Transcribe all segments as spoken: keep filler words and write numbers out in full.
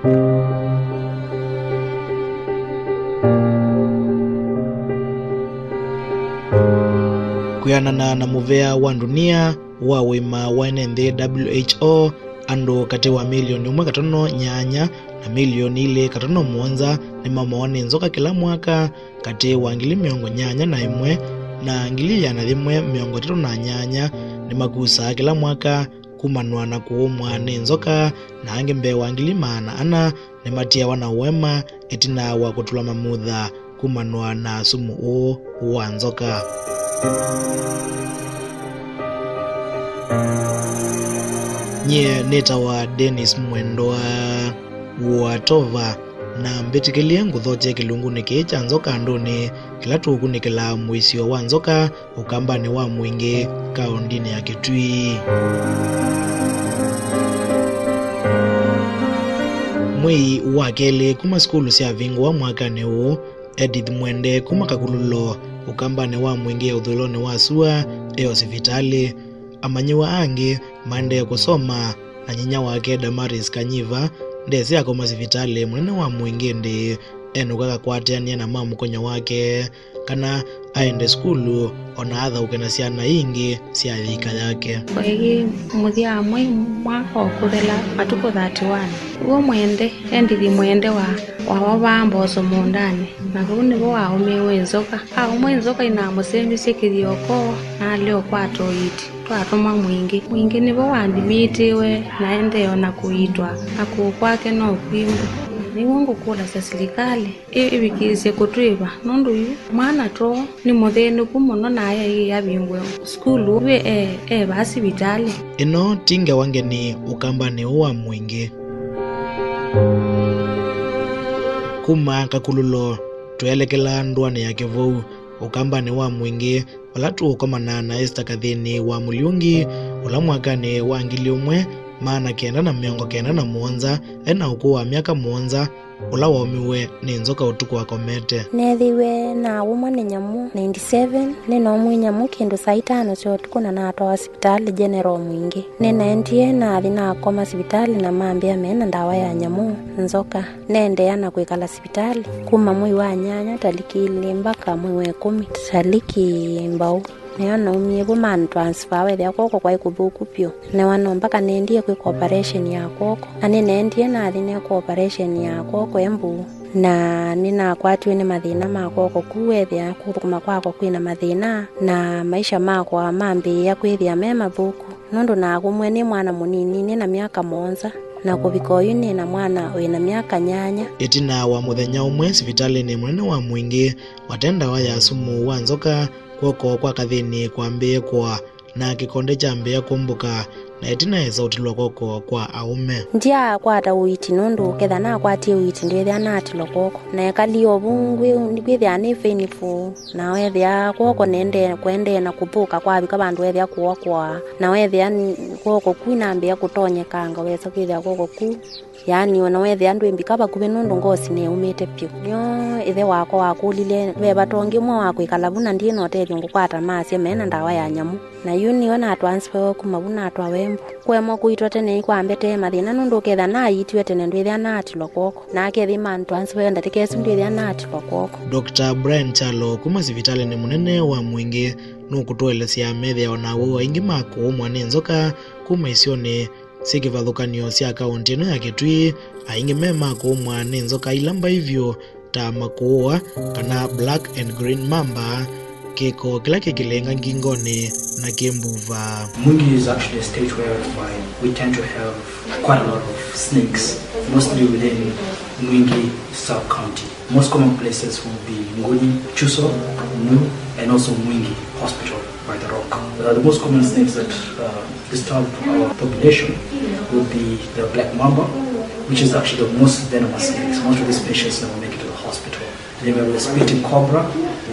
Kwĩanana na mũvea wa ndunia wa ũima wa ene nthĩ, W H O, andũ katĩ wa milioni ũmwe katono nyanya na milioni ilĩ katono mũonza nĩmamowa nĩ nzoka kĩla mwaka. Katĩ wa ngili mĩongo nyanya na ĩmwe na ngili ĩana yĩmwe mĩongo ĩtatũ na nyanya nĩmakusaa kĩla mwaka kumanwa na kũũmwa nĩ nzoka, na angĩ mbee wa ngili maana ana nĩmatiawa na ũema ĩtina wa kũtũlwa mamutha kumanwa na sumu ũũ wa nzoka. Nyie nĩtawa Dennis Mwendwa Watova, na mbĩtĩkĩlye ngũthokye kĩlungunĩ kĩĩ kya nzoka andũnĩ kĩla tũũkunĩkĩla mũisyo wa nzoka Ũkambanĩ wa Mwingĩ, kaũndinĩ ya Kitui. Mwei wa kelĩ kuma sukulu syavingũwa mwakanĩ ũũ, Edith Mwende kuma Kakululo, Ũkambanĩ wa Mwingĩ ya ũthũĩlonĩ wa sua, e o sivitalĩ. Amanyĩw'a angĩ maendee kũsoma, na nyinya wake Damaris Kanyiva ndesĩ akoma sivitalĩ mũnene wa Mwingĩ ĩndĩ enũka akakwatanĩa na ma mũkonyo wake kana aende sukulu, o na athaũke na syana ingĩ sya yĩika yake. Kwaĩ mũthya wa mwei mwaka ũkũthela, matukũ thirty-one. W'o Mwende, Edith Mwende wa, waovaa mboso mũũndanĩ, na vau nĩvo waũmĩwe nĩ nzoka. Aũmwa nĩ nzoka inamũsembyũsye kĩthioko, na alea ũkwata ũiiti. Twatũma Mwingĩ. Mwingĩ nĩvo wathimĩtĩwe na aendee o na kũiitwa, na kũũ kwake no kwimbu. Nĩw'o ngũkũlasya silikalĩ ĩ-, ĩvikĩĩsye kũtwĩva, nũndũ yu mwana too nĩ mũthĩnĩku mũno na aĩ avingũe sukulu, yu e, e vaa sivitalĩ. Ĩno ti ngewa ngeni Ũkambanĩ ũũ wa Mwingĩ. Kuma Kakululo, twelekela ndũanĩ ya Kĩvou, Ũkambanĩ wa Mwingĩ, vala tũũkomana na Esther Kathĩni wa Mũliungi, ũla mwakanĩ wa ngili ũmwe maana kenda na mĩongo kenda na mũonza e na ũkũũ wa myaka mũonza, ũla waũmiwe nĩ nzoka ũtukũ akomete. Neethĩiwe naũmwa nĩ nyamũ ninety-seven. Nĩnaũmwie nyamũ kĩndũ saa itano sya ũtukũ na natwawa sivitalĩ General Mwingĩ. Nĩnaendie nathi nakoma sivitalĩ na mambĩa me na ndawa ya nyamũ, nzoka. Neendeea na kwĩkala sivitalĩ kuma mwei wa nyanya taliki ilĩ mbaka mwei wa ĩkũmi taliki mbau. Nĩyo naumie vu man transfer, wethĩa kw'oko kwaĩ kũthũku vyũ. Newa no mpaka nendie kwĩkwa operation ya kw'oko. Na nĩnaendie nathi neekwa operation ya kw'oko Embu. Na nĩnakwatiwe nĩ mathĩna ma kw'oko ku, wethĩa kũthũkũma kwakwa kwĩna mathĩna, na maisha makwa mambĩĩa kwĩthĩa me mathũku. Nũndũ nakumw'e nĩ mwana mũnini, nĩ na myaka mũonza, na kũvika oyu nĩ na mwana wĩ na myaka nyanya. Ĩtina wa mũthenya ũmwe sivitalĩnĩ mũnene wa Mwingĩ, wate ndawa ya sumu wa nzoka, kw'oko kwa Kathĩni kwambĩĩe kũa, na kĩkonde kyambĩĩa kũmbũka, na ĩtina esa ũtilwa kw'oko kwa aũme. Ndyaakwata ũiiti nũndũ ketha nakwatie ũiiti ndwĩthĩa naatilwa kw'oko. Na ekalie o vu ngwĩ-, ngwĩthĩa nĩ painful. Na weethĩa kw'oko nende-, kũendee na kũthũka, kwavika vandũ weethĩa kũokoa. Na weethĩa n-, kw'oko ku inambĩĩa kũtonyekanga, wesa kwĩthĩa kw'oko ku, yaani, o na weethĩa ndwĩmbika vakuvĩ nũndũ ngosi nĩyaumĩte vyũ. Nĩyo ĩthe wakwa wakũlilye, ve vata ũngĩ ũmwe wa kwĩkala vu na ndyĩ na ũtethyo ngũkwata, masya me na ndawa ya nyamũ. Na yu nĩyo na transfer kuma vu natwawa Embu. Kũemwa kũitwa tene nĩkwambetee mathĩna nũndũ ũkethĩa naiitiwe tene ndwĩthĩa naatilwa kw'oko. Na akethĩa man transfer ndatĩka ĩsu ndwĩthĩa naatilwa kw'oko. Doctor Brian Kyalo kuma sivitalĩnĩ mũnene wa Mwingĩ nũkũtũelesya methĩawa na awau aingĩ ma kũũmwa nĩ nzoka kuma isionĩ syĩ kĩvathũkany'o sya kaũntĩ ĩno ya Kitui. Aingĩ me ma kũũmwa nĩ nzoka ila mbai vyũ ta makũũa kana black and green mamba, kĩko kĩla kĩkĩlenga ngingonĩ na kĩ mbuva. Mwingi is actually a state whereby we tend to have quite a lot of snakes, mostly within Mwingi sub-county. Most common places would be Nguni, Chuso, Nu, and also Mwingi Hospital by the rock. Uh, the most common snakes that, uh, disturb our population would be the black mamba, which is actually the most venomous snakes. Most of these patients never make it to the hospital. Then we have the spitting cobra,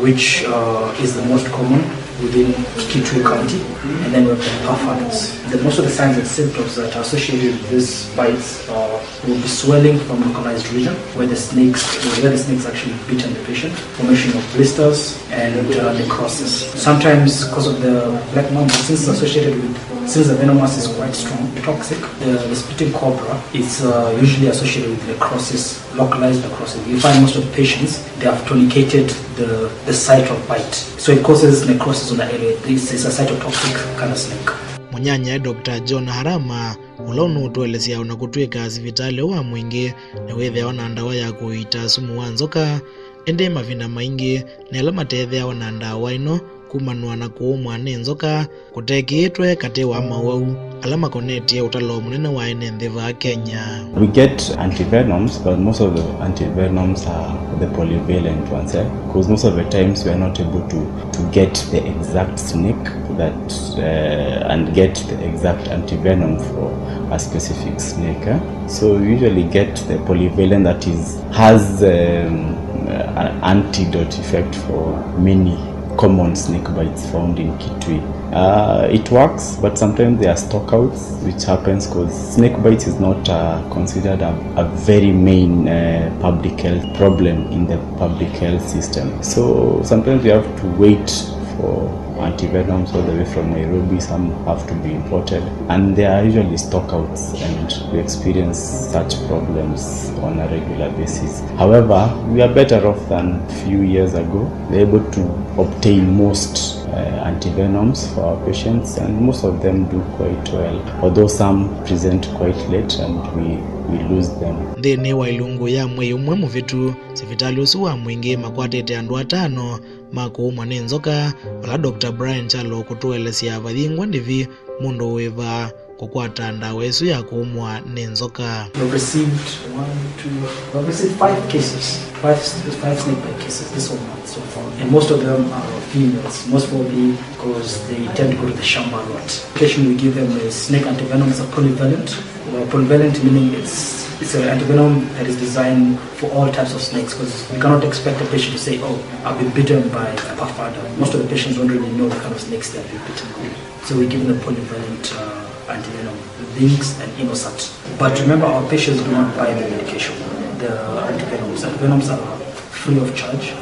which, uh, is the most common within Kitui County. And then we have the puff adults. The, most of the signs and symptoms that are associated with these bites are will be swelling from localized region where the snakes, where the snakes actually bitten the patient, formation of blisters and, uh, necrosis. Sometimes, because of the black mamba, since it's associated with Since the venomous is quite strong, toxic, the, the spitting cobra is uh, usually associated with necrosis, localized necrosis. You find most of the patients, they have tourniqueted the, the site of bite. So it causes necrosis on the area. This is a cytotoxic kind of snake. Mũnyanyae Doctor John Harama, ũla ũnũũtũelesya ona kũtw'ĩka sivitalĩ wa mwingĩ nĩwĩthĩawa na ndawa ya kũiita sumu wa nzoka, ĩndĩ mavinda maingĩ nĩ ala matetheawa na ndawa ĩno kumanwa na kũũmwa nĩ nzoka kũtekĩĩtwe katĩ wa mawau ala makonetye ũtalo mũnene wa ene nthĩ vaa Kenya. We get antivenoms, but most of the antivenoms are the polyvalent ones, eh? Because most of the times we are not able to, to get the exact snake that uh, and get the exact antivenom for a specific snake, eh? So we usually get the polyvalent that is has um, an antidote effect for many common snake bites found in Kitui. Uh, it works, but sometimes there are stockouts, which happens because snake bites is not uh, considered a, a very main uh, public health problem in the public health system. So sometimes we have to wait for antivenoms all the way from Nairobi. Some have to be imported, and there are usually stockouts, and we experience such problems on a regular basis. However, we are better off than few years ago. We're able to obtain most uh, antivenoms for our patients, and most of them do quite well, although some present quite late and we, we lose them. Nthĩnĩ wa ilungu ya mwei ũmwe mũvĩtu, sivitalĩ ũsu wa mwingĩ makwatĩte andũ atano ma kũũmwa nĩ nzoka, vala Doctor Brian Kyalo ũkũtũelesya vayingwa ndĩvi mũndũ wĩva kũkwata ndawa ĩsu ya kũũmwa nĩ nzoka. We've received one, two, we've received five cases, five, five snake bite cases this whole month so far. And most of them are females, most probably because they tend to go to the shamba a lot. Medication we give them is snake antivenom, is a polyvalent. Well, polyvalent meaning it's, it's an antivenom that is designed for all types of snakes, because we cannot expect a patient to say, "Oh, I've been bitten by a puff adder." Most of the patients don't really know the kind of snakes they have been bitten by. So we give them the polyvalent uh, antivenom, Vinx and Inosat. But remember, our patients do not buy the medication, the antivenoms. Antivenoms are free of charge.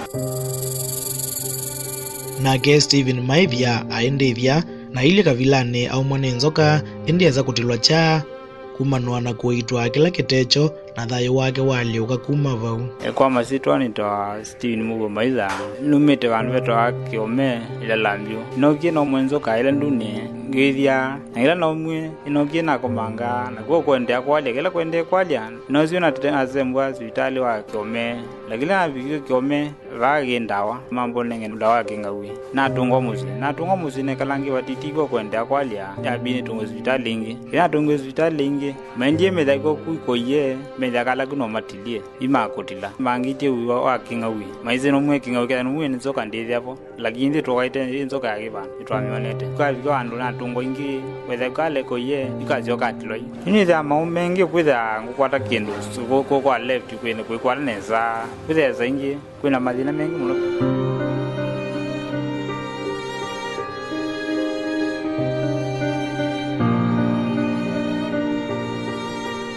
Nake Stephen Maivia aendethya na ilĩ kavilanĩ aumwa nĩ nzoka, ĩndĩ esa kũtilwa kyaa kumanwa na kũitwa kĩla kĩtekyo, na thayũ wake waalyũka kuma vau. Kwa masyĩtwa nĩtawa Stephen Mugo Maitha. Numĩte vandũ vetawa Kĩome, Ĩlala Mbyũ. Nookie naumwe nzoka ĩla ndune, ngĩthya, na ĩla naumie, nĩnookie nakomanga, na kw'o kũendeea kwalya, kĩla kũendee kwalya, nosie nasembwa sivitalĩ wa Kĩome. Na kĩla navikie Kĩome, vaa kĩ ndawa, mambonenge ndawa ya kĩng'aũĩ. Natũngwa mũsyĩ, natũngwa mũsyĩ nekala ngĩvatĩtĩw'a kũendeea kwalya, yambie nĩtũngwe sivitalĩ ĩngĩ. Kĩla natũngwe sivitalĩ ĩngĩ, maendie methya kw'o kũiye, methya kala ku no matilie. Imakũtila. Mangĩtie ũiwa wa kĩng'aũĩ. Maisye nomue kĩng'aũĩ, kethwa nomue nĩ nzoka ndĩthya vo. Lakini ithyĩ tũkaĩte ĩ nzoka ya kĩvanda, nĩtwamyonete. Tukavika vandũ natũngwa ingĩ, wetha kale kũiye, ikasyoka atilwa yu. Yu nĩthĩa maũndũ mengĩ kwĩthĩa ngũkwata kĩndũ, kũ-, kũ-, kwa left kwĩna kwĩkwata nesa. Kwĩthĩa saa ingĩ, kwĩna mathĩna mengĩ mũno.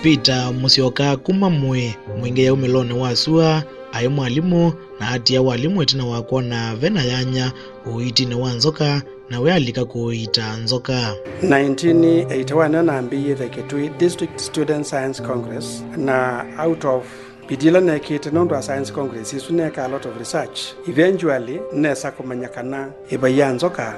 Peter Mũsyoka kuma Mũĩ, Mwingĩ yaumĩlonĩ wa sua, aĩ mwalimũ, na atia walimũ ĩtina wa kwona ve na yanya ũiitinĩ wa nzoka, na we alika kũiita nzoka. Nineteen eighty-one nĩnambĩĩie the Kitui District Student Science Congress, na out of bidii ĩla nekĩte nũndũ wa Science Congress ĩsu, neeka a lot of research. Eventually nesa kũmanya kana ĩvai ya nzoka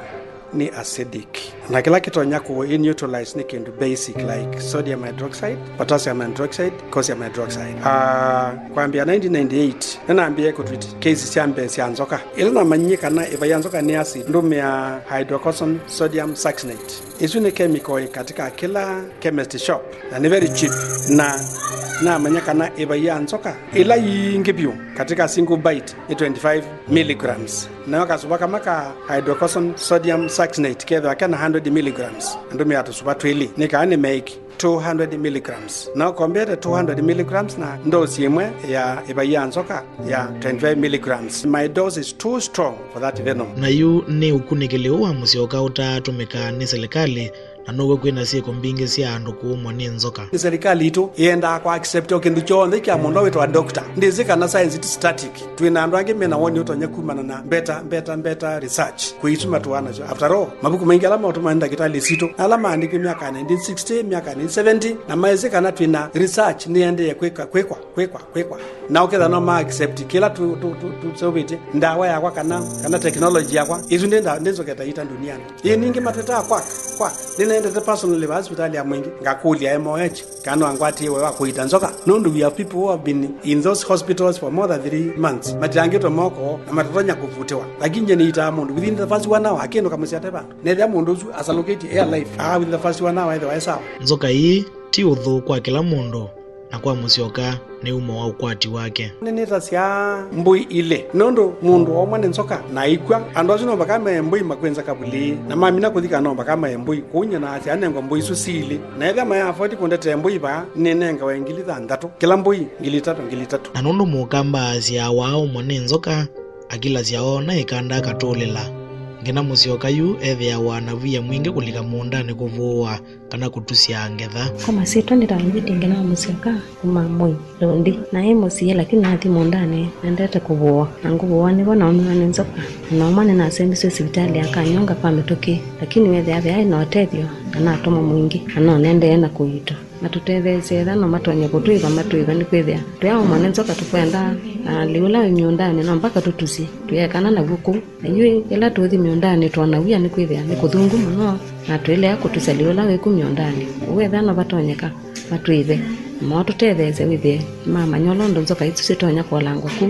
nĩ acidic, na kĩla kĩtonya kũ neutralize nĩ kĩndũ basic like sodium hydroxide, potassium hydroxide, calcium hydroxide. Ah, kwambĩa nineteen ninety-eight, nĩnambĩĩe kũtreat case sya mbee sya nzoka. Ĩla namanyie kana ĩvai ya nzoka nĩ acid, ndũmĩaa hydrocortisone sodium succinate. Ĩsu nĩ chemical ĩ katika kĩla chemist shop, na nĩ very cheap, na namanya kana ĩvai ya nzoka ĩla yingĩ vyũ katika single bite nĩ twenty-five milligrams. Nayo kasuva kama ka hydrocortisone sodium succinate kethĩwa kena hundred milligrams, na ndũmĩa tũsuva twĩlĩ, nĩ kaa nĩ make two hundred milligrams. Nayo compared two hundred milligrams na dose ĩmwe ya ĩvai ya nzoka ya twenty-five milligrams, my dose is too strong for that venom. Na yu nĩ ũkunĩkĩli ũũ wa Mũsyoka ũtaatũmĩka nĩ silikalĩ na now'o kwĩna syĩko mbingĩ sya andũ kũũmwa nĩ nzoka. Nĩ serikali itũ yendaa kwa accept o kĩndũ kyonthe kya mũndũ wĩtwa doctor. Ndĩsĩ kana science ti static. Twĩ na andũ angĩ mena woni ũtonya kumana na better, better, better research kwĩ isu matũaa nasyo. After all, mavuku maingĩ ala maũtũma nĩ ndakĩtalĩ sitũ, ala maandĩkĩwe myaka nineteen sixty, myaka nineteen seventy, na maĩsĩ kana twĩ na research nĩendee kwĩka, kwĩkwa, kwĩkwa, kwĩkwa. Na ũketha no ma accept kĩla tũ- tũ- tũ- tũseũvĩtye, ndawa yakwa kana, kana technology yakwa, isu ndĩ nda- ndĩnzoketa ita nduniani. Ĩĩ ningĩ matetaa quack, quack. Nĩnaendete personally va hospitali ya Mwingi, ngakũlya M O H kana no angwatie wĩa wa kũita nzoka, nũndũ we have people who have been in those hospitals for more than three months, matiangĩtwe moko na matatonya kũvutĩwa. Lakini nye nĩitaa mũndũ within the first one hour, akĩndũ kamũsyate vandũ. Nethĩa mũndũ ũsu asalũkĩtye air life, aa, within the first one hour ethĩwa e sawa. Nzoka ii ti ũthũ kwa kĩla mũndũ, na kwa Mũsyoka nĩ umo wa ũkwati wake. Nĩnĩtasya mbũi ilĩ, nũndũ mũndũ waũmwa nĩ nzoka na aikw'a. Andũ asu no mpaka mae mbũi makwĩnza kavulĩ, na mamina kũthi kana no mpaka mae mbũi. Kwoou nyie naasya anengwe mbũi isu silĩ, na ethĩa mae afford kũndetee mbũi vaa, nĩnengawe ngili thanthatũ, kĩla mbũi ngili itatũ, ngili itatũ. Na nũndũ mũkamba aasyaa waaũmwa nĩ nzoka, akilasya oona ĩkanda akatũlĩla. Ngĩna Mũsyoka yu ethĩawa na wia mwingĩ kũlika mũũndanĩ kũvũũa kana kũtusya ngetha. Kwa masyĩtwa nĩtambĩtye ngĩna wa Mũsyoka kuma Mũi Lũndi. Naĩ mũsie, lakini nathi mũũndanĩ nendete kũvũũa, na ngũvũũa nĩvo naumiwa nĩ nzoka, na naũmwa nĩnasembiswe sivitalĩ ya Kanyonga kwa mĩtũkĩ, lakini wĩthĩa veaĩ na ũtethyo na natũmwa Mwingi, na no nendee na kũiitwa. Matũtetheesye ethĩwa no matonye kũtũĩva, matũĩve, nĩkwĩthĩa tũyaũmwa nĩ nzoka tũkwenda, na lĩu ũla wĩ mĩũndanĩ no mpaka tũtusye, tũyekana naw'o kũu. Na yu ĩla tũũthi mĩũndanĩ twona wia nĩkwĩthĩa nĩ kũthũngũ mũno, na tũilea kũtusya lĩu ũla wĩ ku mĩũndanĩ. Ũu ethĩwa no vatonyeka, matũĩve, na matũtetheesye wĩthĩe nĩmamanya ũla ũndũ nzoka isu syĩtonya kũolangwa kũu,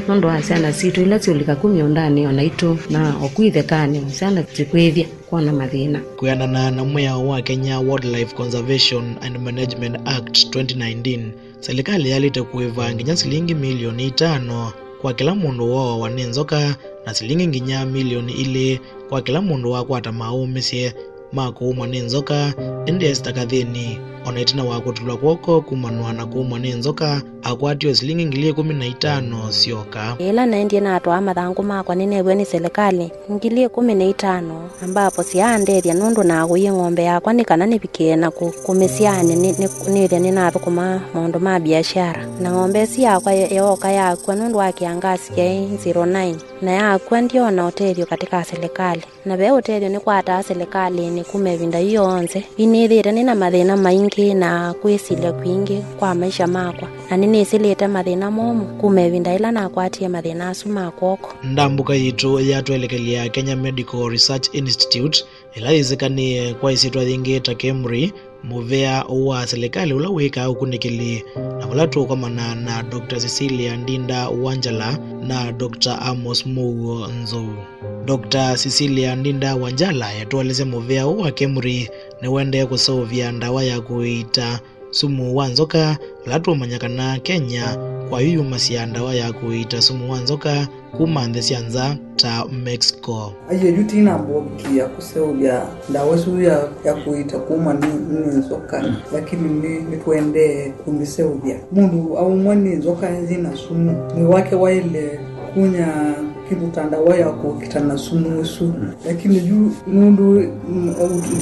nũndũ wa syana sitũ ila syũlika ku mĩũndanĩ, o naitũ, na o ku ithekanĩ, syana sikwĩthya kwona mathĩna. Kwĩanana na mwĩao wa Kenya Wildlife Conservation and Management Act twenty nineteen, silikalĩ yaĩlĩte kũĩva nginya silingi milioni itano kwa kĩla mũndũ wooawa nĩ nzoka, na silingi nginya milioni ilĩ kwa kĩla mũndũ wakwata maũmĩsye ma kũũmwa nĩ nzoka, ĩndĩ esita kathĩni, o na ĩtina wa kũtulwa kw'oko kumanwa na kũũmwa nĩ nzoka, akwatiwe silingi ngili ĩkũmi na itano syoka. Yĩla naendie natwaa mathangũ makwa nĩneew'e nĩ silikalĩ ngili ĩkũmi na itano, ambapo syaandethya nũndũ naakũie ng'ombe yakwa nĩ kana nĩvikĩe na kũ- kũmĩsyaanĩ nĩ- nĩ- nĩthĩa nĩnathũkũma maũndũ ma biashara. Na ng'ombe ĩsu yakwa ye- yooka yakw'a nũndũ wa kĩangasi kyaĩ zero nine, na yakw'a ndyoona ũtethyo katĩ ka silikalĩ. Na ve ũtethyo nĩkwataa silikalĩnĩ kuma ĩvinda yu yonthe. Yu nĩthĩĩte nĩ na mathĩna maingĩ na kwĩsilya kwingĩ kwa maisha makwa, na nĩnĩsĩlĩte mathĩna momũ kuma ĩvinda yĩla nakwatie mathĩna asu ma kw'oko. Ndambũka yitũ ya twelekelya Kenya Medical Research Institute, ĩla yĩsĩkanĩe kwa ĩsyĩtwa yĩngĩ ta KEMRI, mũvea wa silikalĩ ũla wĩkaa ũkunĩkĩli, na vala tũũkomana na Doctor Cecilia Ndinda Wanjala na Doctor Amos Mũuo Nzou. Doctor Cecilia Ndinda Wanjala etũelesya mũvea ũũ wa KEMRI nĩwendee kũseũvya ndawa ya kũiita sumu wa nzoka, vala tũũmanya kana Kenya kwa yu yumasya ndawa ya kũiita sumu wa nzoka kuma nthĩ sya nza ta Mexico. Aiee, yu tinambũkia kũseũvya ndawa ĩsu ya, ya kũiita kuma nĩ, nĩ nzoka, lakini nĩ, nĩtũendee kũmĩseũvya. Mũndũ aumwa nĩ nzoka yĩna sumu, mwĩĩ wake waĩle kunya kĩndũ ta ndawa ya kũkita na sumu ũsu. Lakini yu nũndũ, mm,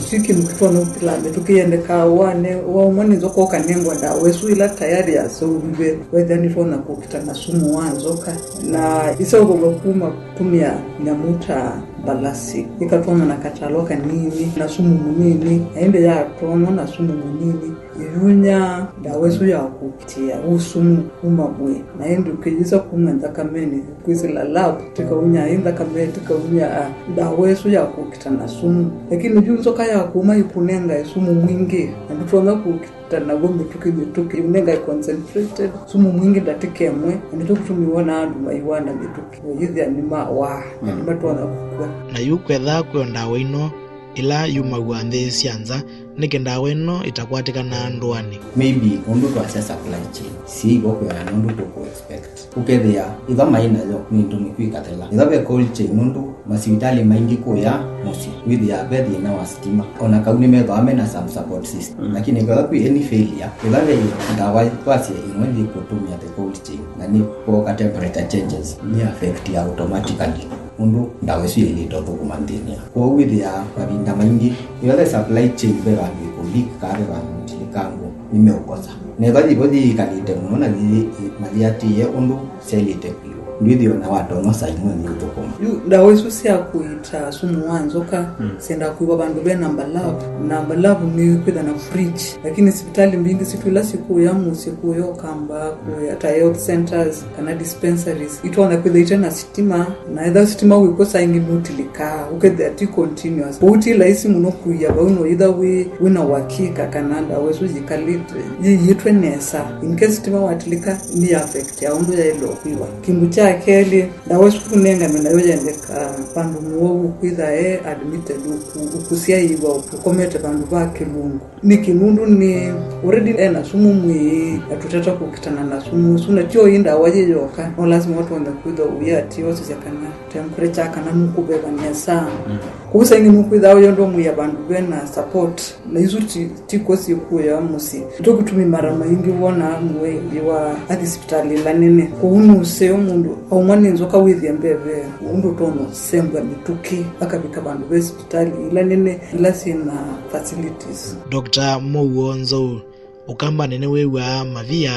ti kĩndũ kĩtonya ũkĩla mĩtũkĩ yendekaa, wane waumwa nĩ nzoka ũkanengwa ndawa ĩsu ĩla tayari yaseũviw'e, wethĩa nĩtwonya kũkita na sumu wa nzoka. Na iseũvaw'a kuma kũtũmĩa nyamũ ta mbalasi, ĩkatwanywa na katalwa kanini na sumu mũnini, na ĩndĩ yatwanywa na sumu mũnini, ĩyunya ndawa ĩsu ya kũkitĩa ũsumu kuma mwĩĩ, na ĩndĩ ũkĩyĩsa kuma nthakamenĩ kwĩsĩla lab, tĩkaunya ĩ nthakame, tĩkaunya, ah, ndawa ĩsu ya kũkita na sumu. Lakini yu nzoka ya kũma ĩkũnengae sumu mwingĩ, na ndũtonya kũkita naw'o mĩtũkĩ mĩtũkĩ, ĩũnengae concentrated sumu mwingĩ ndatĩka ĩmwe, na nĩkyo kĩtumi wona andũ maiwa na mĩtũkĩ, ũyĩthĩa nĩmawaa, na nĩmatonya kũkw'a. Na yu kwetha kwĩ o ndawa ino ila yumaw'a nthĩ sya nza, nĩkĩ ndawa ĩno ĩtakwatĩkanaa ndũanĩ? Maybe nũndũ twasya supply chain syĩ vo kwĩana nũndũ tũkũ expect. Ũkethĩa ĩva maĩ nayo nĩ ndũnĩku ĩkathela. Ĩva ve cold chain nũndũ masivitalĩ maingĩ kũya mũsyĩ wĩthĩaa ve thĩna wa sitima. O na kau nĩmethĩawa me na some support system. Mm. Lakini kwĩva kwĩ any failure, ĩva ve ndawa twasye ĩmwe nthĩ kũtũmĩa the cold chain na nĩ kwoka temperature changes, nĩ affect ya automatically. ũndũ ndawa ĩsu yaĩlĩte ũthũkũma nthĩnĩ ya. Kwoou wĩthĩaa mavinda maingĩ, ĩla ve supply chain, ve vandũ ĩkũlika, ve vandũ ĩtilĩkangwa, nĩmeũkosa. Na ĩva yĩvo yĩikalĩte mũno na yĩ-, na yĩatĩĩe ũndũ syaĩlĩte kwĩw'a, ndwĩthĩwa na watonya saimwe nĩ ũthũkũma. Yu ndawa isu sya kũita sumu wa nzoka, mm, syendaa kũiwa vandũ ve na mbalavu, na mbalavu nĩ kwĩtha na fridge, lakini sivitalĩ mbingĩ sitũ ila sikũya mũsyĩ, kũya Ũkamba, kũya ta health centers kana dispensaries, itonya kwĩtha ite na sitima, na etha sitima wĩkw'o saa ingĩ nũtilĩkaa, ũkethĩa ti continuous. Kwoou ti laisi mũno kũia vau, no yĩtha wĩ, wĩ na wakika kana ndawa ĩsu yĩkalĩte, yĩiĩtwe nesa. In case sitima watilĩka, nĩ affect ya ũndũ yaĩlwe kwiwa. Kĩndũ kya kelĩ, ndawa ĩsu kũnengane nayo yendeka vandũ mũwau, ũkwĩtha e admitted, ũku-, ũkũsyaĩwa, ũkomete vandũ va kĩlungu. Nĩkĩ? Nũndũ nĩ already ena sumu mwĩĩ, na tũtata kũkitana na sumu ũsu, na tyo ĩ ndawa yĩ yoka, no lasima ũtonye kwĩthwa ũyĩatĩosisya kana temperature kana nũkũveva nesa. Mm. Kwoou saingĩ nũkwĩthaa ũyenda ũmwĩa vandũ vena support, na isu ti, ti kw'o syĩkũya mũsyĩ. Tũkũtumi mara maingĩ wonaa mwĩĩ wa athi sivitalĩ ila nene. Kwoou nũseo mũndũ aumwa nĩ nzoka wĩthĩa mbeve, ũndũ ũtonya ũsembwa mĩtũkĩ, akavika vandũ ve sivitalĩ ila nene, ila syĩ na facilities. Doctor Mowuo Nzou, Ũkambanĩ nĩwĩw'aa mavia,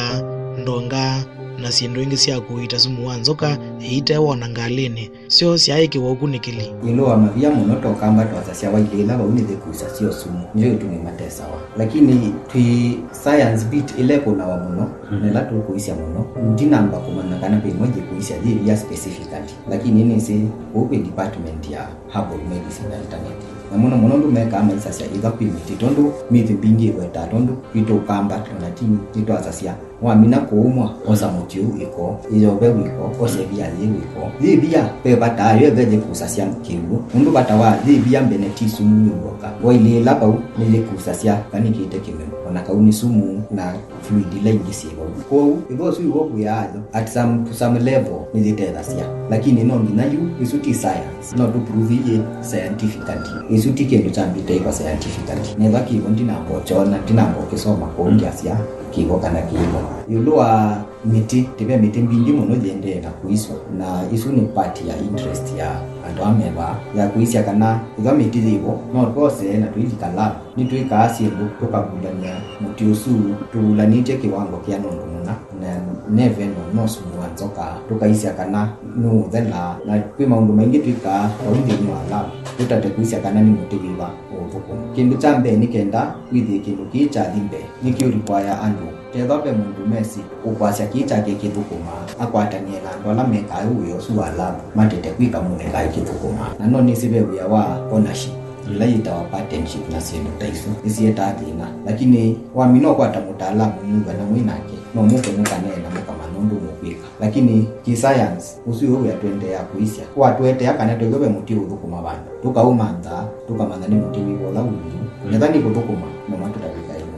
ndonga, na syĩndũ ingĩ sya kũita sumu wa nzoka ĩitewona ngalĩnĩ. Syo syaĩkĩwa ũkunĩkĩli. Ĩũlũ wa mavia mũno ta Ũkamba twasasya wailĩĩla vau nĩyĩkũisasya sumu, nĩyo ĩtumi matesawa. Lakini twĩ science bit ĩla ĩkũnawa mũno, mhm, na ĩla tũkũisya mũno, ndinamba kũmanya kana ve ĩmwe yĩkũisya yĩvia specifically. Lakini nĩsĩ ũu kwĩ department ya herbal medicine na alternatives. Na mũno mũno ũndũ mekaa maisasya ĩtha kwĩ mĩtĩ, tondũ mĩtĩ mbingĩ ĩwetaa, tondũ kwitũ Ũkamba, ona ti nĩtwasasya, wamina kũũmwa, osa mũtĩ ũu ĩko, ĩyove wĩko, ose via yĩ wĩko. Yĩ via, ve vata ayo, ve yĩkusasya kĩw'ũ. Ũndũ vata wa yĩ via mbene ti sumu wĩw'oka. Wailĩĩla vau, nĩyĩkusasya kanĩkĩte kĩmeu, ona kau nĩ sumu, na fluid ila ingĩ syĩ vau. Kwoou, ĩtho ũsu iw'o wĩaayo, at some, to some level, nĩyĩtethasya. Lakini no nginya yu, ĩsu ti science. No tũ prove yĩ scientifically. Ĩsu ti kĩndũ kyambĩte ĩkwa scientifically. Nethwa kĩw'o ndinamba ũkyona, ndinamba ũkĩsoma kũu ndyasya kĩw'o kana kĩw'o. Ĩũlũ wa mĩtĩ, tĩve mĩtĩ mbingĩ mũno yĩendee na kũiswa. Na ĩsu nĩ part ya interest ya andũ ameva ya kũisya kana ĩtha mĩtĩ yĩvo, no twose na tũilika lab. Nĩtwĩkaa syĩndũ tũkavulany'a mũtĩ ũsu tũvulanĩtye kĩwango kĩana ũndũ mũna, na neve no, no sumu wa nzoka, tũkaisya kana nũũthela, na kwĩ maũndũ maingĩ twĩkaa vau nthĩnĩ wa lab, tũtate kũisya kana nĩ mũtĩ wĩva ũũthũkũma. Kĩndũ kya mbee nĩ kenda wĩthĩe kĩndũ kĩĩ kyathi mbee, nĩkĩũ require andũ. Tethwa ve mũndũ mesĩ ũkwasya kĩĩ kyake kĩthũkũmaa, akwatanĩe na andũ ala mekaa wĩa ũsu wa lab, matete kwĩka mũnengae kĩthũkũmaa. Na no nĩsĩ ve wĩa wa ownership, ĩla yĩtawa partnership na syĩndũ ta isu, nĩsietawa thĩna. Lakini wamina ũkwata mũtaalamu mũigana mwĩ nake, no mũke mũkaneena mũkamanya ũndũ mũkwĩka. Lakini kĩ science, ũsu wĩ wĩa tũendeea kũisya. Watũetea kana twĩw'e ve mũtĩ ũthũkũma vandũ, tũkaũmantha, tũkamanya nĩ mũtĩ wĩva ũla wĩu. Ngetha nĩkũthũkũma, no matũtavĩka ĩmwe.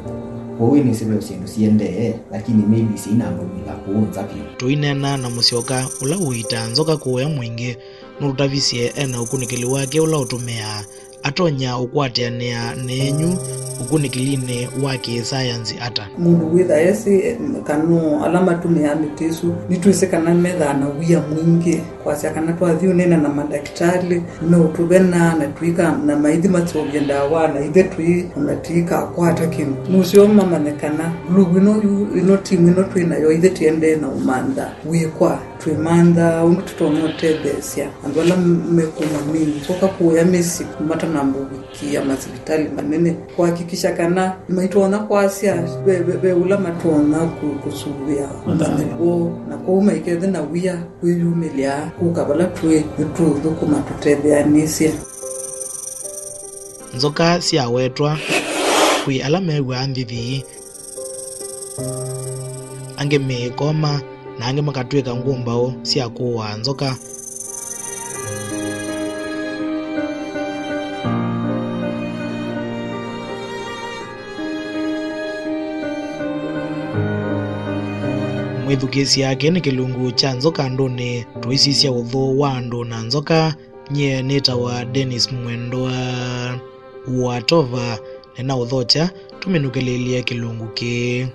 Kwoou nĩsĩ ve syĩndũ siendee, lakini maybe syĩinamba umĩla kũũ nza vyũ. Tũineena na Mũsyoka, ũla ũitaa nzoka kũũya Mwingĩ, nũtũtavisye e na ũkunĩkĩli wake ũla ũtũmĩaa atonya ũkwatĩanĩa na yenyu ũkunĩkĩlinĩ wa kĩsayansi ata. Mũndũ wĩtha esĩ, eh, kana ala matũmĩaa mĩtĩ ĩsu, nĩtwĩsĩ kana methaa na wia mwingĩ. Kwasya kana twathi ũneena na mandakĩtalĩ, meũtũvena na twĩka na maithi maseũvye ndawa, na ithe twĩ ona tĩkakwata kĩndũ. Nũseo mamanye kana group ĩno yu, ĩno timu ĩno twĩ nayo, ithe tiendee na ũmantha wĩkwa, twĩmantha ũndũ tũtonya ũtetheesya andũ ala mekuma mĩĩ nzoka kũya mĩsyĩ matanamba ũvikĩa masivitalĩ manene, kũhakikisha kana maitonya kwasya ve, ve, ve ũla matonya kũ-, kũsuvĩa ũthĩni woo, na kwoou maikethe na wia kwĩyumĩlya kũka vala twĩ, nĩtũũthũkũma tũtetheanĩsye. Nzoka syawetwa, kwĩ ala mew'aa nthithii, angĩ mĩĩ ĩkoma, na angĩ makatw'ĩka ngũmbaũ sya kũaa nzoka. Mwĩthukĩĩsya, kĩĩ nĩ kĩlungu kya nzoka andũnĩ. Tũisisya ũthũ wa andũ na nzoka. Nyie nĩtawa Dennis Mwendwa wa Tova, nĩnaũthokya tũminũkĩlĩĩlye kĩlungu kĩĩ.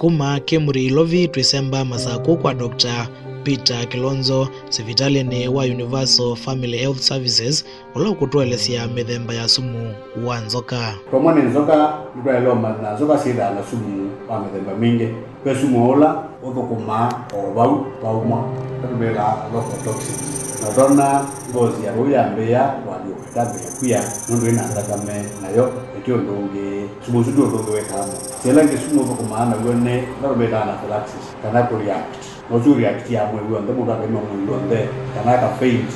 Kuma Kĩmũrĩ Ilovi, twĩsemba Masakũ kwa Doctor Peter Kilonzo sivitalĩnĩ wa Universal Family Health Services, ũla ũkũtũelesya mĩthemba ya sumu wa nzoka. Twaumwa nĩ nzoka, nĩtwaĩle ũmanya nzoka syĩthaa na sumu wa mĩthemba mingĩ. Ve sumu ũla ũthũkũmaa o vau vaumwa, ũla tũmĩtaa local toxin, na ũtonya ngothi ya vau yambĩĩa kũalyũka, ĩkambĩĩa kwia nũndũ ĩna nthakame nayo. Ĩtĩ ũndũ ũngĩ, sumu ũsu ndũthũkĩwe kama. Syĩla ingĩ sumu ũthũkũmaa naw'o nĩ ũla tũmĩtaa anaphylaxis, kana kũreact. Na ũsu ũreactia mwĩĩ w'onthe, mũndũ akaima mwĩĩ w'onthe, kana aka faint,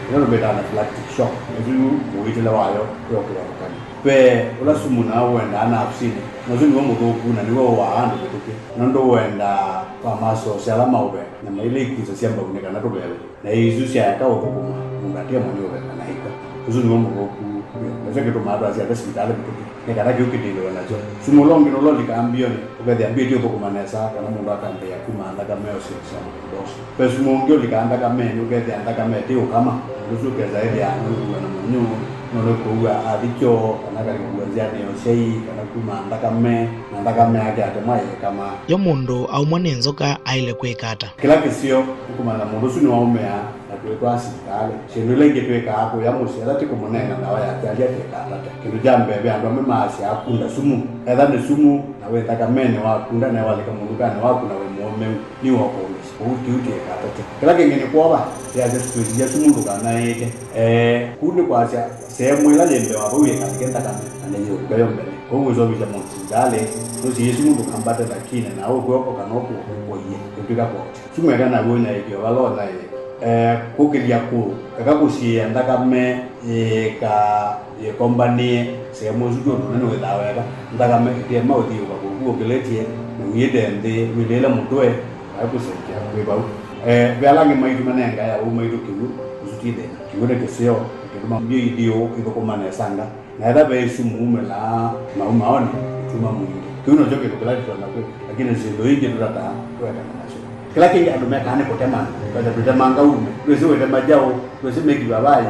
ĩla tũmĩtaa anaphylactic shock. Ĩsu yu mũitĩle wayo wĩ o kĩvathũkany'o. Ve ũla sumu nao ũendaa navusinĩ, na ũsu nĩw'o mũthũku, na nĩw'o ũaa andũ mĩtũkĩ, nũndũ ũendaa kwa masosya ala maũveva, nyama ila ikwĩsasya mbaunĩ kana tũveva, na isu syaeka ũthũkũma, mũndũ atemwa nĩ ũveva na aikw'a. Ũsu nĩw'o mũthũku vyũ. Nĩkyo kĩtumaa twasya ata sivitalĩ mĩtũkĩ, nĩ kana kĩu kĩtilĩwe nakyo. Sumu ũla ũngĩ nũla ũlikaa mbionĩ, ũkethĩa mbio itiũthũkũma nesa, kana mũndũ akambĩĩa kuma nthakame o syĩndũ sya mũthemba ũsu. Ve sumu ũngĩ ũlikaa nthakamenĩ, ũkethĩa nthakame ĩtiũkama, mũndũ ũsu ũkesa ĩthĩa nũkua na mũnyũ, nũnĩkũua athi kyoo, kana akalĩkua nzĩanĩ ya ũsyai, kana kuma nthakame, na nthakame yake yatemwa ĩikama. Yo mũndũ aumwa nĩ nzoka aĩle kwĩka ata? Kĩla kĩseo nĩ kũmanya mũndũ ũsu nĩwaũmĩa na twĩtwaa sivitalĩ. Syĩndũ ila ingĩ twĩkaa kũya mũsyĩ, ata ti kũmũneena ndawa yake, alya twĩkaa ata? Kĩndũ kya mbee, ve andũ amwe maasya akunda sumu. Etha nĩ sumu na wĩ nthakamenĩ wakunda, na ewalika mũlukanĩ waku na wĩ mũũmĩu, nĩwakũũmĩsya. Ũu kĩu twĩkaa ata? Kĩla kĩngĩ nĩ kwova, yasya twĩsisya sumu ndũkanaĩke. Ee, kũu nĩ kwasya sehemu ĩla yĩ mbee wa vau yĩkalike nthakame, na nĩyĩũka yo mbene. Kwoou wĩseũvĩsya mũndũ sivitalĩ, nũsiĩe sumu ndũkambate, lakini na ũkw'oko kana ũkũũkũie ĩtw'ĩka koti. Sumu eka naw'o ũnyaĩĩkĩe vala ũnyaĩĩka. Eh, kũkĩlya kũũ, eka kũsiĩĩa nthakame yĩka yĩkombanĩe sehemu ĩsu twĩ tũnene wĩthaa weka. Nthakame ĩtĩema ũthiũũka kũu ũkĩlĩtye na ũiĩte nthĩ wĩlĩĩle mũtwe, vaĩ kũsengya kwĩ vau. Eh, ve ala angĩ maitũ manengae aũu maitũ kĩw'ũ, ũsu ti thĩna. Kĩw'ũ nĩ kĩseo, kĩtuma mbio ithiũ ithũkũma nesanga. Na etha ve ĩsu muumĩlaa maumaonĩ, ĩtuma mwingĩ. Kĩu nokyo kĩndũ kĩla tũtonya kwĩka, lakini syĩndũ ingĩ tũtataa kũekana nasyo. Kĩla kĩngĩ andũ mekaa nĩ kũtemana. Kwasya tũtemanga ume. Ndwĩsĩ wĩtema kyaũ, ndwĩsĩ mĩkiva vaĩ,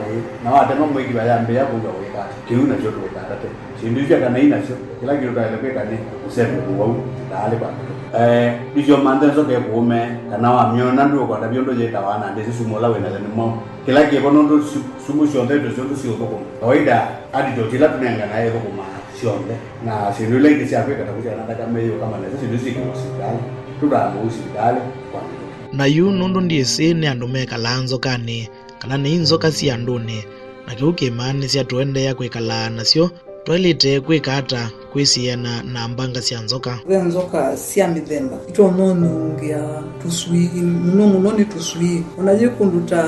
na watema mwĩkiva yambĩĩa kũw'a wĩka ata? Kĩu nakyo tũikaa tate. Syĩndũ isu ekanai nasyo, kĩla kĩndũ twaĩle kwĩka nĩ kũsembe kũwau taalĩ kwa mĩtũkĩ. Eh, nĩsyo manthe nzoka ĩkũũme, kana wamyona ndwĩkwata vyũ ndũyĩtawa na ndĩsĩ sumu ũla wĩ nayo nĩ mwaũ. Kĩla kĩvo nũndũ su-, sumu syonthe twĩsĩ ũndũ siũthũkũma. Kawaida, antidote ila tũnenganae ĩthũkũmaa syonthe, na syĩndũ ila ingĩ sya kwĩka ta kũsyana nthakame yĩũkama nesa, syĩndũ isu syĩkĩwa sivitalĩ. Tũtwaa mũu sivitalĩ kwa mĩtũkĩ. Na yu nũndũ ndyĩsĩ nĩ andũ mekalaa nzokanĩ, kana nĩ nzoka syĩ andũnĩ, na kĩu kĩmaanisya tũendeea kwĩkalaa nasyo, twaĩlĩte kwĩka ata kwĩsiana na mbanga sya nzoka? Ve nzoka sya mĩthemba itonya ũnungĩa tũswii, mũno mũno nĩ tũswii. Ona yĩ kũndũ ta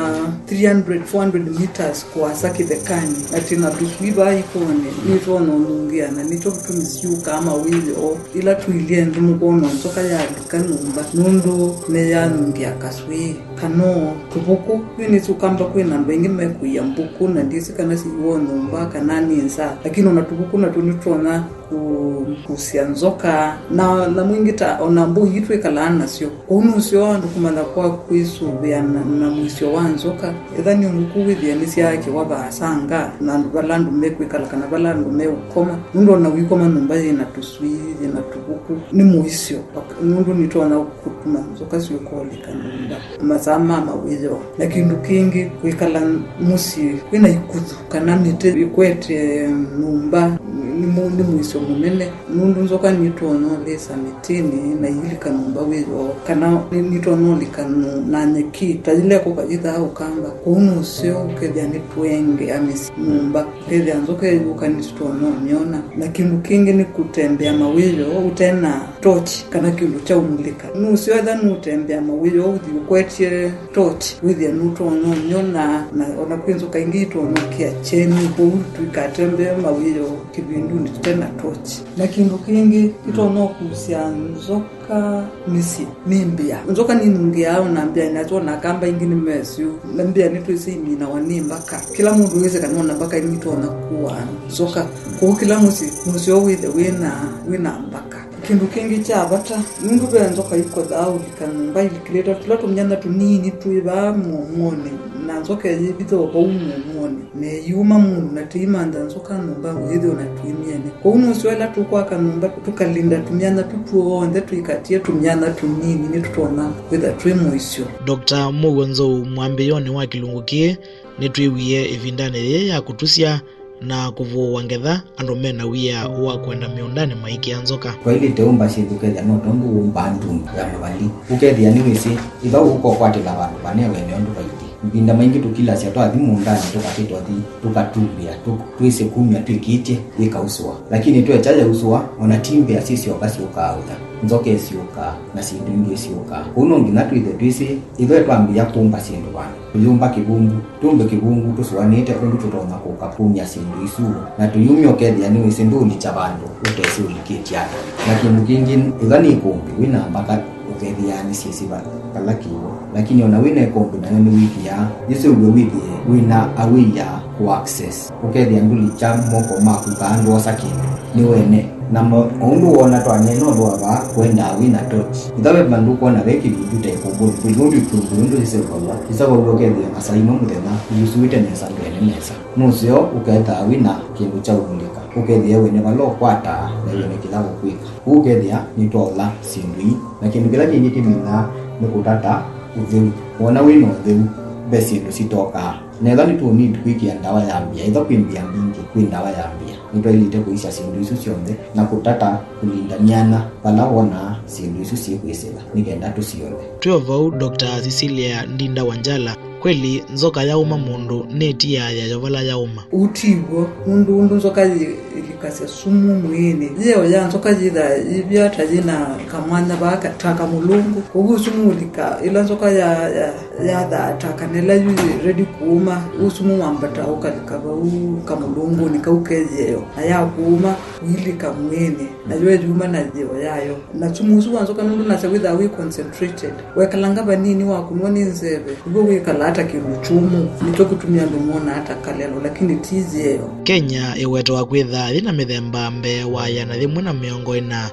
three hundred, four hundred meters kũasa kĩthekanĩ, na twĩ na tũswii vaa ikonĩ, nĩtwonya ũnungĩa, na nĩkyo kĩtumi syũkaa mawĩoo. Ĩla tũilye nthĩ mũkwona nzoka yalika nyũmba, nũndũ nĩyanungĩa kaswii. Kana o tũvũkũ. Yu nĩsĩ ũkamba kwĩna andũ aingĩ mekũia mbũkũ, na ndyĩsĩ kana siw'o nyũmba kana nĩ nza, lakini ona tũvũkũ natw'o nĩtũtonya kũ-, kũsya nzoka. Na, na mwingĩ ta ona mbũi itwĩkalaa nasyo. Kwoou nũseo andũ kũmanya kwa kwĩsũvĩa na, na mũisyo wa nzoka. Etha nĩ ngũkũ wĩthĩa nĩsyaakĩwa vaasanga, na andũ vala andũ mekwĩkala kana vala andũ meũkoma. Nũndũ ona ũikoma nyũmba yĩna tũswii, yĩna tũvũkũ, nĩ mũisyo. Nũndũ nĩtũtonya kũtuma nzoka syũka ũlika nyũmba masaa ma mawĩoo. Na kĩndũ kĩngĩ, kwĩkala mũsyĩ kwĩna ikuthu kana mĩtĩ ĩkwete nyũmba nĩ mũ-, nĩ mũisyo mũnene, nũndũ nzoka nĩtũtonya ũlĩsa mĩtĩnĩ na iilika nyũmba wĩoo, kana nĩ-, nĩtũtonya ũlika nũ-, na nyeki, ta yĩla ĩkũka yĩthaa ũkamba. Kwoou nũseo ũkethĩa nĩtũengea mĩsyĩ nyũmba. Ũkethĩa nzoka ĩyũka nĩtũtonya ũmyona. Na kĩndũ kĩngĩ nĩ kũtembea mawĩoo ũte na tochi kana kĩndũ kya ũmulĩka. Nũseo etha nũtembea mawĩoo ũthi ũkwetye tochi, wĩthĩa nũtonya ũmyona, na ona kwĩ nzoka ingĩ itonya ũkĩa kyeni. Kwoou tũikatembee mawĩoo kĩvindunĩ tũte na tochi. Na kĩndũ kĩngĩ, itonya ũkusya nzoka mĩsyĩ nĩ mbĩa. Nzoka ninungĩaa ona mbĩa nasyo, ona akamba ingĩ nĩmesyo. Na mbĩa nĩtwĩsĩ iminawa nĩ mbaka. Kĩla mũndũ wĩsĩ kana ona mbaka nitonya kũaa nzoka. Kwoou kĩla mũsyĩ, mũsyĩ ũũ wĩthe wĩna, wĩna mbaka. Kĩndũ kĩngĩ kya vata, nũndũ ve nzoka ikothaa ũlika nyũmba ilikĩlĩte tũla tũmyanya tũnini twĩ vaa mũomonĩ, Na nzoka ĩyĩvitha o vau mũumonĩ, na ĩyuma mũndũ, na tũimantha nzoka nyũmba wĩthĩo na twĩ myene. Kwoou nũseo ĩla tũkwaka nyũmba, tũkalinda tũmyanya tũu tw'onthe tũikatie tũmyanya tũnini, nĩtũtonya kwĩtha twĩ mũisyo. Doctor Mũuo Nzou, mwambĩĩonĩ wa kĩlungu kĩĩ, nĩtwĩwie ĩvindanĩ yĩĩ ya kũtusya na kũvũũa ngetha andũ me na wia wa kwenda mĩũndanĩ maikĩa nzoka. Twaĩlĩte ũmba syĩndũ ũkethĩa no tondũ ũmbaa ndundu ya mavali. Ũkethĩa nĩwĩsĩ, ĩtha ũũka ũkwatĩla vandũ vanene wene ũndũ vailye. Mavinda maingĩ tũkilasya twathi mũũndanĩ tũkathi twathi tũkatumbĩa, tũ-, twĩsĩ kumya twĩkĩtye yĩkausũa. Lakini twekya yausũa, ona ti mbĩa syĩ syoka syũkaa ũtha. Nzoka ĩsyũkaa, na syĩndũ ingĩ syũkaa. Kwoou no nginya twĩthe twĩsĩ, ĩtha twambĩĩa kũmba syĩndũ vandũ. Tũyũmba kĩvungu, tũmbe kĩvungu tũsũanĩte ũndũ tũtonya kũka kumya syĩndũ isu, na tũyumya ũkethĩa nĩwĩsĩ ndũũlikya vandũ ũtesĩ ũlikĩtye ata. Na kĩndũ kĩngĩ, ĩtha nĩ ĩkũmbĩ, wĩ na mbaka ũkethĩaa nĩsyĩsĩ va-, vala kĩw'o. Lakini ona wĩ na ĩkũmbĩ nayo nĩwĩkĩaa, yĩseũvw'e wĩthĩe wĩ na awĩia kũ access. Ũkethĩa ndũlikya moko maku kaa ndwosa kĩndũ, nĩwene. Na mo-, o ũndũ woona twaneena ũndũ wa vaa, kwendaa wĩ na torch. Ĩtha ve vandũ ũkwona ve kĩvundu ta ĩkũmbũnĩ, kũthi ũndũ ĩkũmbĩ ũndũ yĩseũvaw'a, yĩseũvaw'a ũkethĩa masaa imwe mũthenya, yusũĩte nesa, ndwene nesa. Nũseo ũkethaa wĩ na kĩndũ kya ũmulĩka, ũkethĩa wene vala ũkwataa na wene kĩla ũkwĩka. Ũu ũkethĩa nĩtwaũla syĩndũ ii. Na kĩndũ kĩla kĩngĩ kĩminaa nĩ kũtata ũtheu. Wona wĩ na ũtheu, ve syĩndũ sitokaa. Na ĩtha nĩtũ need kwĩkĩa ndawa ya mbĩa, ĩtha kwĩ mbĩa mbingĩ, kwĩ ndawa ya mbĩa. Nĩtwaĩlĩte kũisya syĩndũ isu syonthe na kũtata kũlinda myanya vala wonaa syĩndũ isu syĩkwĩsĩla nĩ kenda tũsione. Twĩ o vau, Doctor Cecilia Ndinda Wanjala, kweli nzoka yaũma mũndũ nĩtiaa yayo vala yaũma? Ũu ti w'o, nũndũ ũndũ nzoka yĩ-, ĩlikasya sumu mwĩĩnĩ, yĩeo ya nzoka yĩthaa yĩvya ta yĩ na kamwanya vaa ka-, ta kamũlũngũ. Kwoou sumu ũlika ĩla nzoka ya, ya, yathaa ta kana ĩla yu yĩ ready kũũma, ũu sumu wambata ũkalika vau kamũlũngũnĩ kau ke yĩeo, na yakũũma, ũilika mwĩĩnĩ, nayo ĩyuma na yĩeo yayo. Na sumu ũsu wa nzoka nũndũ nasya wĩthaa wĩ concentrated, wekalanga vanini wakũnwa nĩ nzeve, nĩw'o wĩkalaa ta kĩndũ kyũmũ. Nĩkyo kĩtumie andũ monaa ta kalelo, lakini ti yĩeo. Kenya ĩwetawa kwĩthaa yĩ na mĩthemba mbee wa ĩana yĩmwe na mĩongo ĩna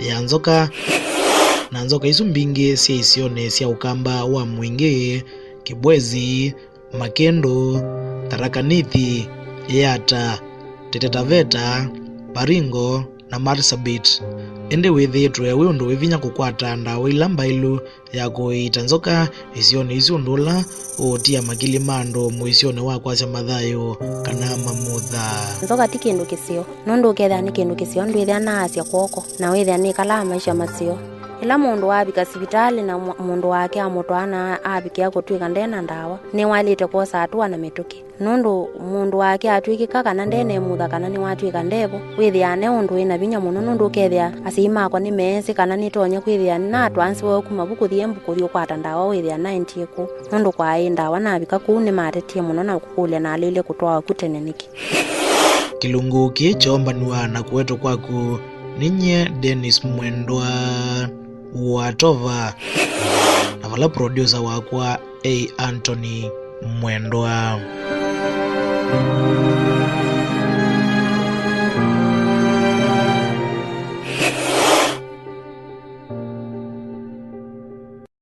ya nzoka, na nzoka isu mbingĩ syĩ isionĩ sya Ũkamba wa Mwingĩ, Kibwezi, Makĩndũ, Tharaka Nithi, Yatta, Taita Taveta, Baringo, na Marsabit. Ĩndĩ wĩthĩĩtwe wĩ ũndũ wĩ vinya kũkwata ndawa ila mbaĩlu ya kũiita nzoka isionĩ isu ũndũ ũla ũũtia makili ma andũ mũisyonĩ wa kwasya mathayũ kana mamutha. Nzoka ti kĩndũ kĩseo, nũndũ ũkethĩa nĩ kĩndũ kĩseo ndwĩthĩa naasya kw'oko, na wĩthĩa nĩkalaa maisha maseo. Ĩla mũndũ wavika sivitalĩ na mũ-, mũndũ wake amũtwaa na avikĩa kũtw'ĩka nde na ndawa, nĩwaĩlĩte kwosa atua na mĩtũkĩ. Nũndũ mũndũ wake atw'ĩkĩka kana ndenemutha kana nĩwatw'ĩka ndevo, wĩthĩaa ne ũndũ wĩ na vinya mũno, nũndũ ũkethĩa asyai makwa nĩmeesĩ kana nĩtonya kwĩthĩa nĩnatwaanziwe kuma vu kũthi Embu kũthi ũkwata ndawa, wĩthĩa naendie kũu, nũndũ kwaĩ ndawa navika kũu nĩmatetie mũno na kũkũlya naleile kũtwawa ku tene nĩkĩ. Kĩlungu kĩĩ kyoombanw'a na kũetwa kwaku nĩ nyie Dennis Mwendwa wa Tova, na vala producer wakwa A Anthony Mwendwa.